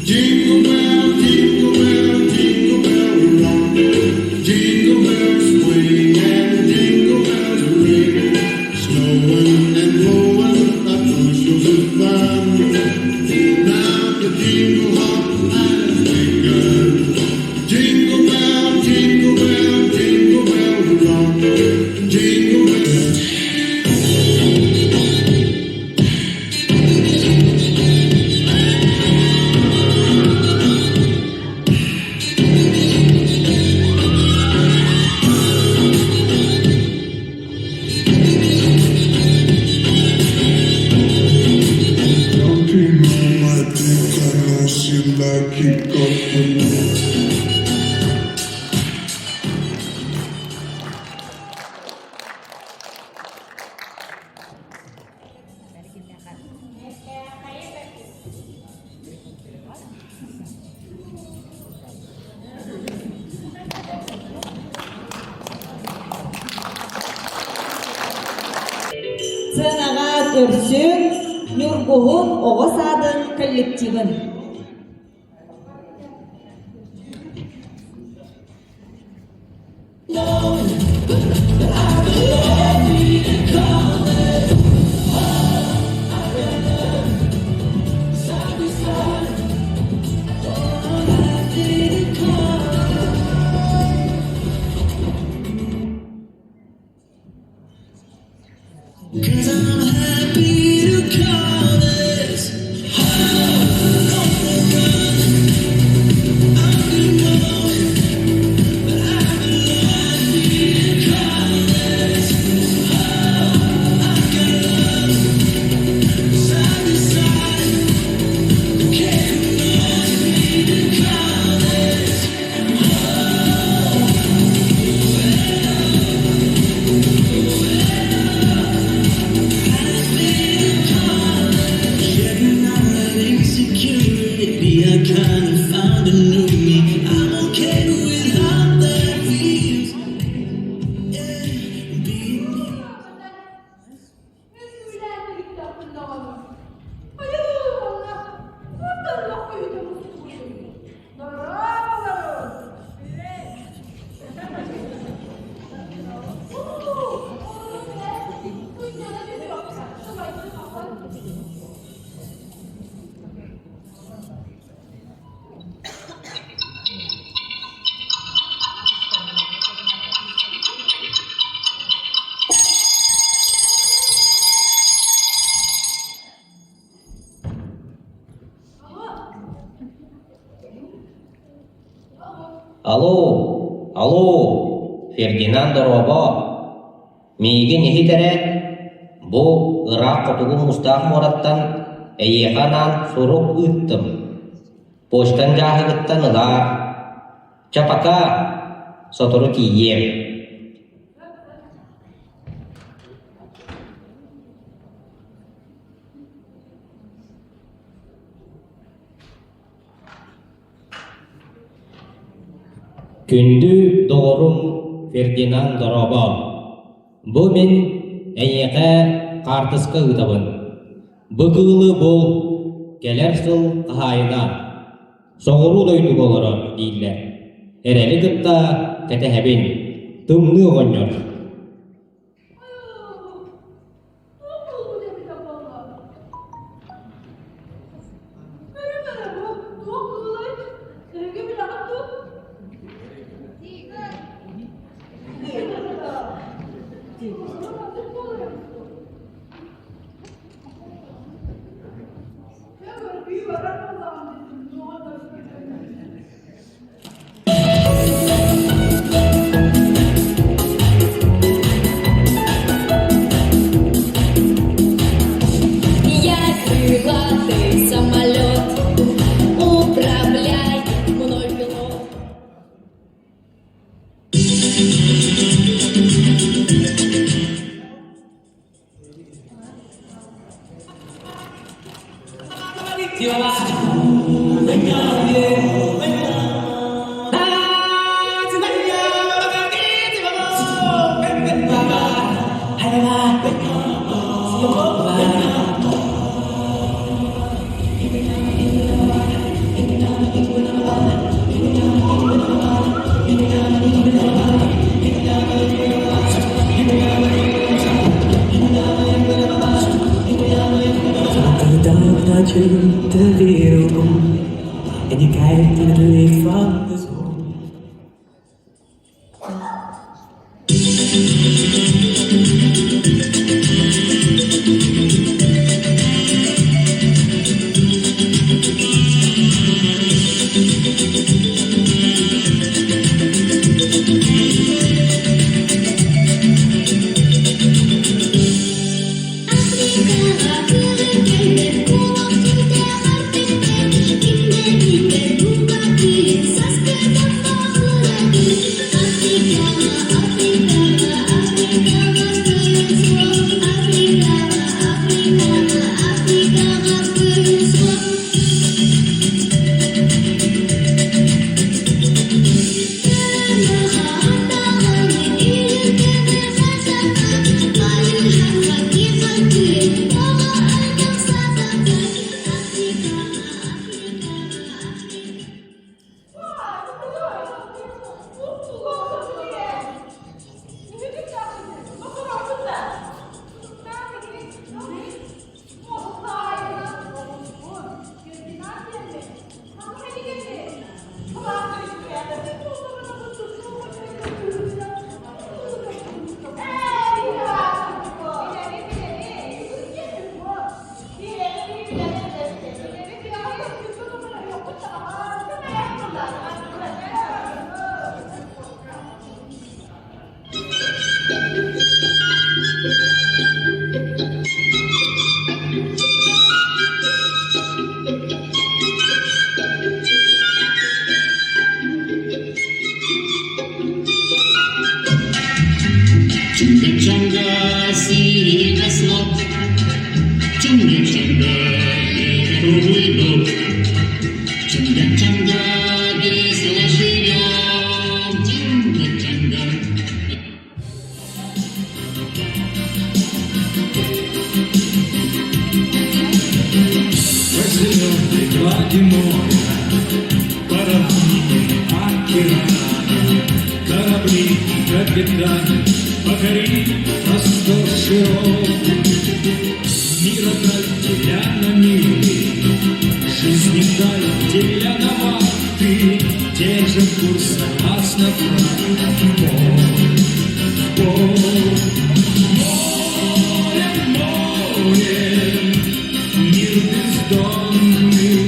Jingle bell, jingle bell, jingle bell rock. Jingle bells swing and jingle bells ring. Snowing and blowing up bushels of fun. Now the jingle hop has begun. Jingle bell, jingle bell, jingle bell rock. Jingle bell. Dunking on my dick, I know she like it up with me. Сыанаҕа көрсүҥ Ньургуһун оҕо саадын коллективын. Cause I'm happy to call this. Shedding all that insecurity, I kind of found a new me. I'm okay with how that feels. Yeah, being Алло, алло, Фердинанд дорообо! Миигин иһит эрэ, бу ыраах Хотугу Муустаах муораттан эйиэхэ анаан сурук ыыттым. Почтаҥ дьааһыгыттан ылаар. Чэ, пока, сотору тиийиэм. Күндү доҕорум Фердинанд дорообо! Бу мин эйиэхэ хаартыска ыытабын. Бу кыылы бул, кэлэр сыл хаһаайына. Соҕуруу дойдуга олорор дииллэр. Эрэли кытта кэтэһэбин. Тымныы оҕонньор. Я крылатый самолет, управляй мной пилот. Bye bye. See you. Bye. De dat je de wereld komt en je kijkt in het licht van de zon. Чунга-чанга, синее весло, Чунга-чанга, круглый год. Чунга-чанга, весело живем, Чунга-чанга. По зеленой глади моря, по равнине океана, корабли капитаны, покори простор широкий. Мира деля на мили, жизни вдаль деля на вахты, держим курс согласно в бой, Море, море, мир бездонный.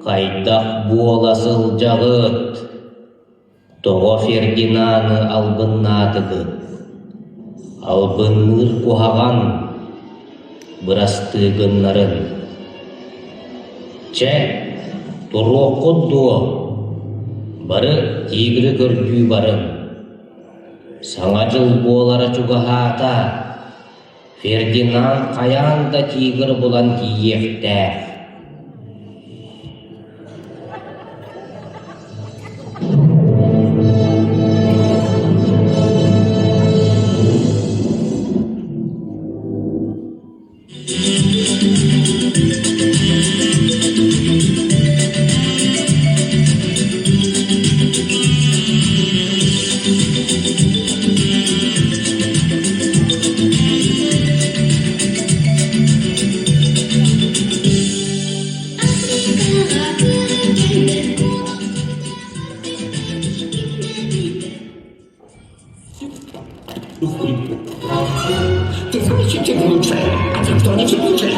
Хайдах буола сылдьаҕыт? Тоҕо Фердинаны албыннаатыгыт? Албынныыр куһаҕан, бырастыы гыннарын. Чэ, туруоххут дуо? Бары тигры көрдүү барын. Саҥа дьыл буолара чугаһаата. Фердинанд хайаан да тигр булан тиийиэхтээх. Ты знаешь, чем тем лучше? А тем, что они все лучше.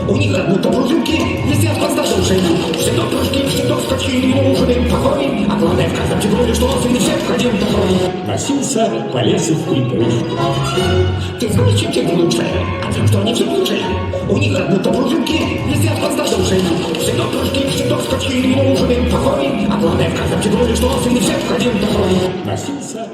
У них как будто пружинки висят под душей. Всегда прыжки, всегда скачки, не нужен им покой. А главное, в каждом тигруне, что он всех один такой. Носился по лесу в припрыжку. Ты знаешь, чем тем лучше? А тем, что они все лучше. У них как будто пружинки висят под душей. Всегда прыжки, всегда скачки, не нужен им покой. А главное, в каждом тигруне, что он всех один такой. Носился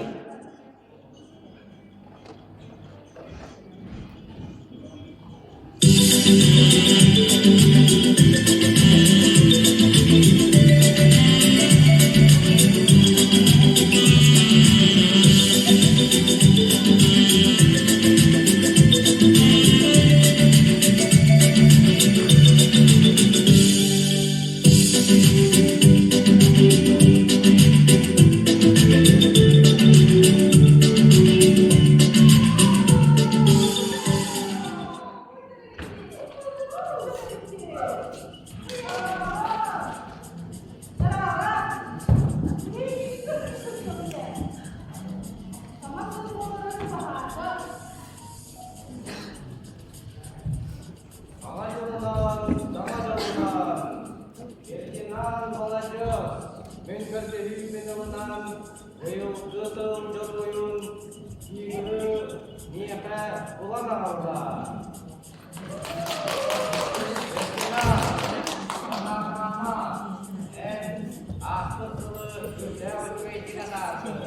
Саҥа дьылынан, саҥа дьылынан, Фердинанд маладьыас, мин көрдөһүүммүн ылынан, быйылгы сыл дьоруойун тигры миэхэ булан аҕалла. Фердинанд, санаатаҕына, эн ааспыт сылы сүрдээх үчүгэйдик атаардыҥ.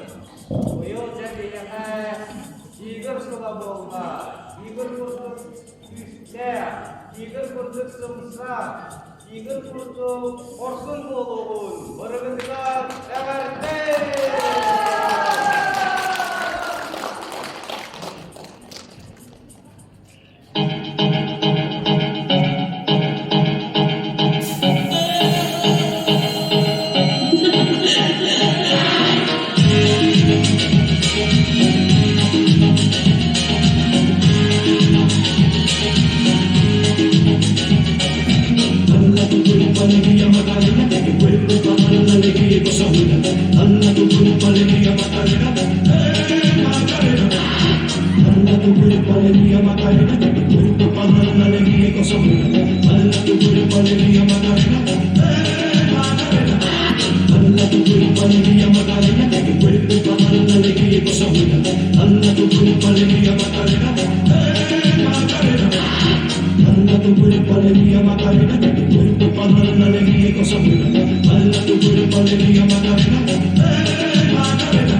Быйыл дьэ биһиэхэ тигр сыла буолла. Тигр курдук күүстээх, тигр курдук сымса, тигр курдук хорсун буолуоҕун барыгытыгар эҕэрдэ! Dala tu cuerpo alegría Macarena, que tu cuerpo para dar la alegría y cosas buenas. Dala tu cuerpo alegría Macarena, eh Macarena. Dala tu cuerpo alegría Macarena, que tu cuerpo para dar la alegría y cosas buenas. Dala tu cuerpo alegría Macarena, eh Macarena. Dala tu cuerpo alegría Macarena, que tu cuerpo para dar la alegría y cosas buenas. Dala tu cuerpo alegría Macarena, eh Macarena. Dala tu cuerpo alegría Macarena, que tu cuerpo para dar la alegría y cosas buenas. Dala tu cuerpo alegría Macarena, eh Macarena.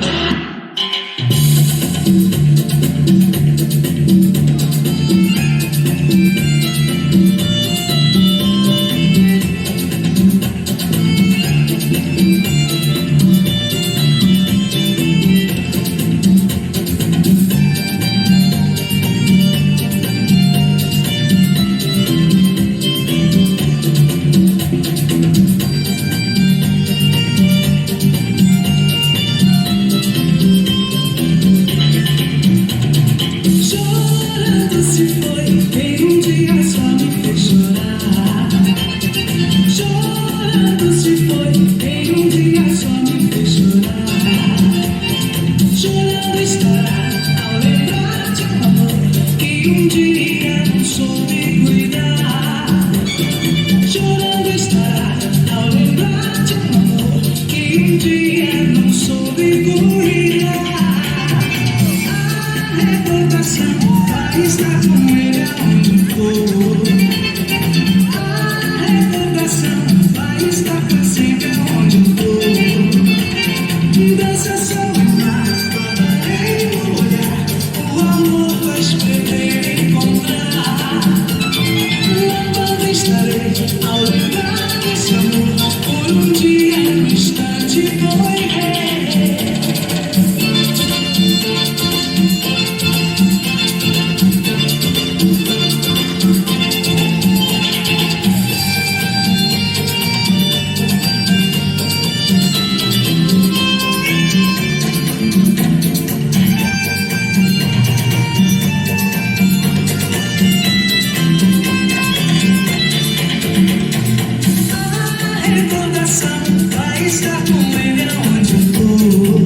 Recordação vai estar com ele aonde eu for.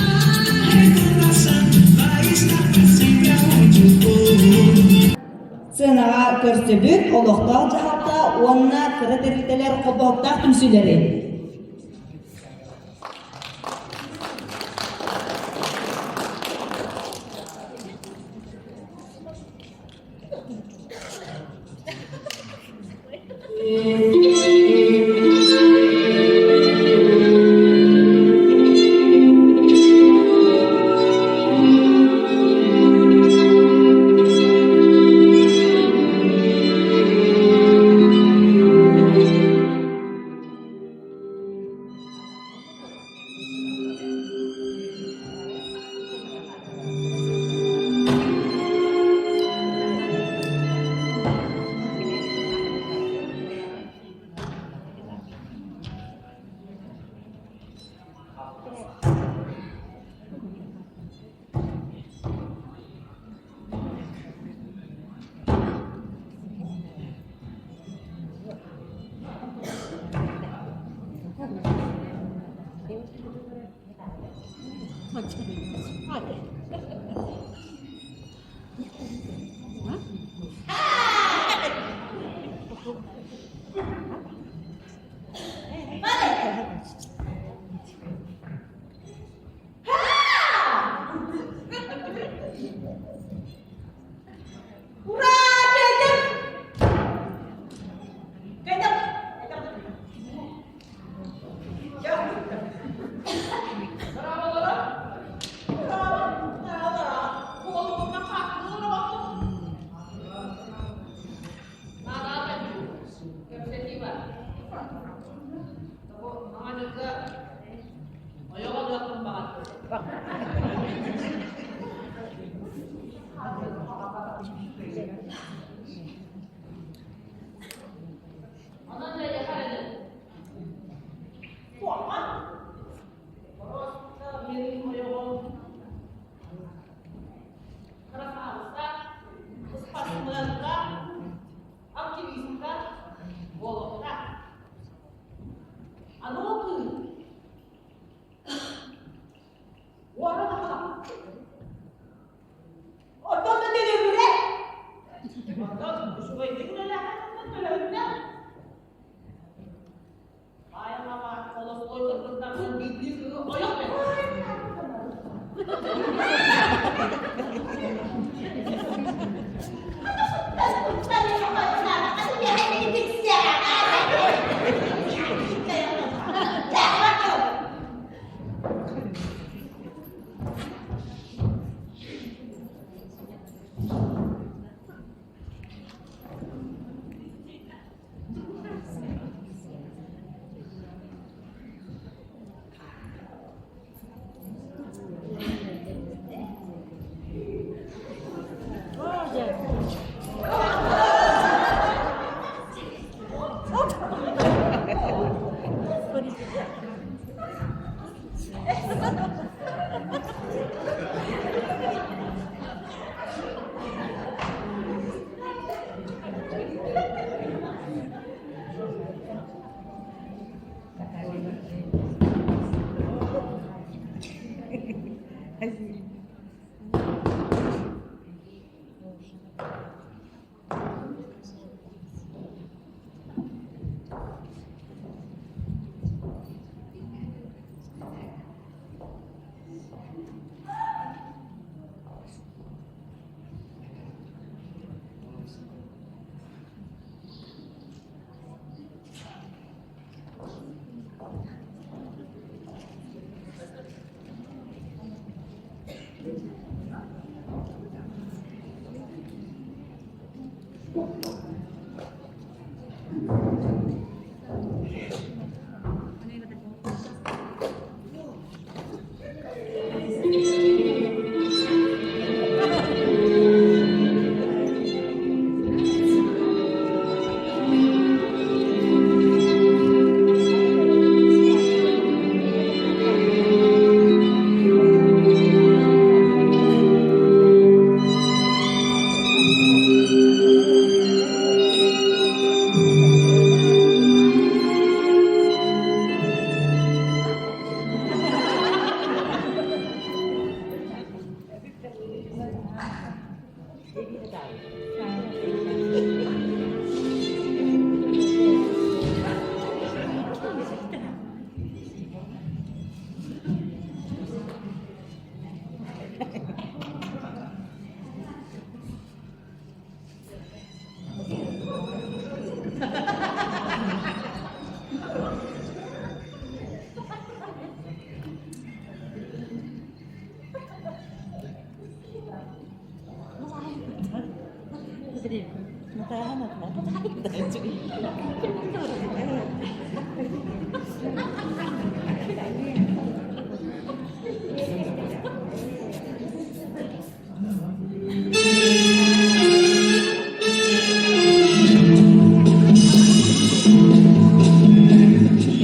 A recordação vai estar pra sempre aonde eu for. Сыанаҕа көрсөбүт олохтоох дьаһалта уонна кыра тэрилтэлэр холбоһуктаах түмсүүлэри. Ура! Кэллим! Кэллим!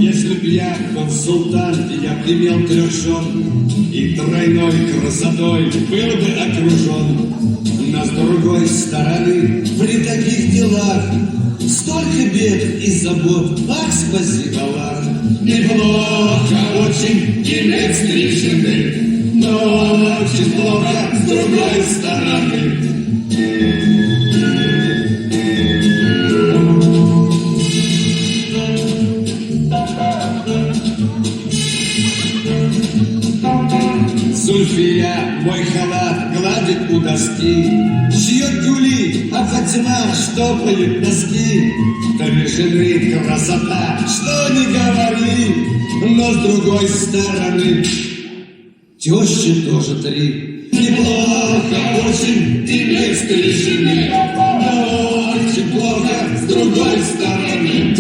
Если б я был султан, я б имел трех жен И тройной красотой был бы окружен. Но с другой стороны, при таких делах Столько бед и забот, ах, спаси Аллах. Неплохо очень иметь три жены, но очень плохо с другой стороны. Зульфия мой халат гладит у доски, Шьет гули, а Фатима штопает носки. Три жены красота, что не говори, но с другой стороны тещи тоже три. Неплохо очень иметь три жены, но очень плохо с другой стороны.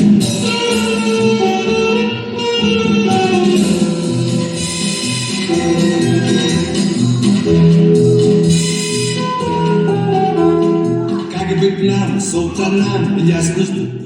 Как быть нам, султанам, ясно, что...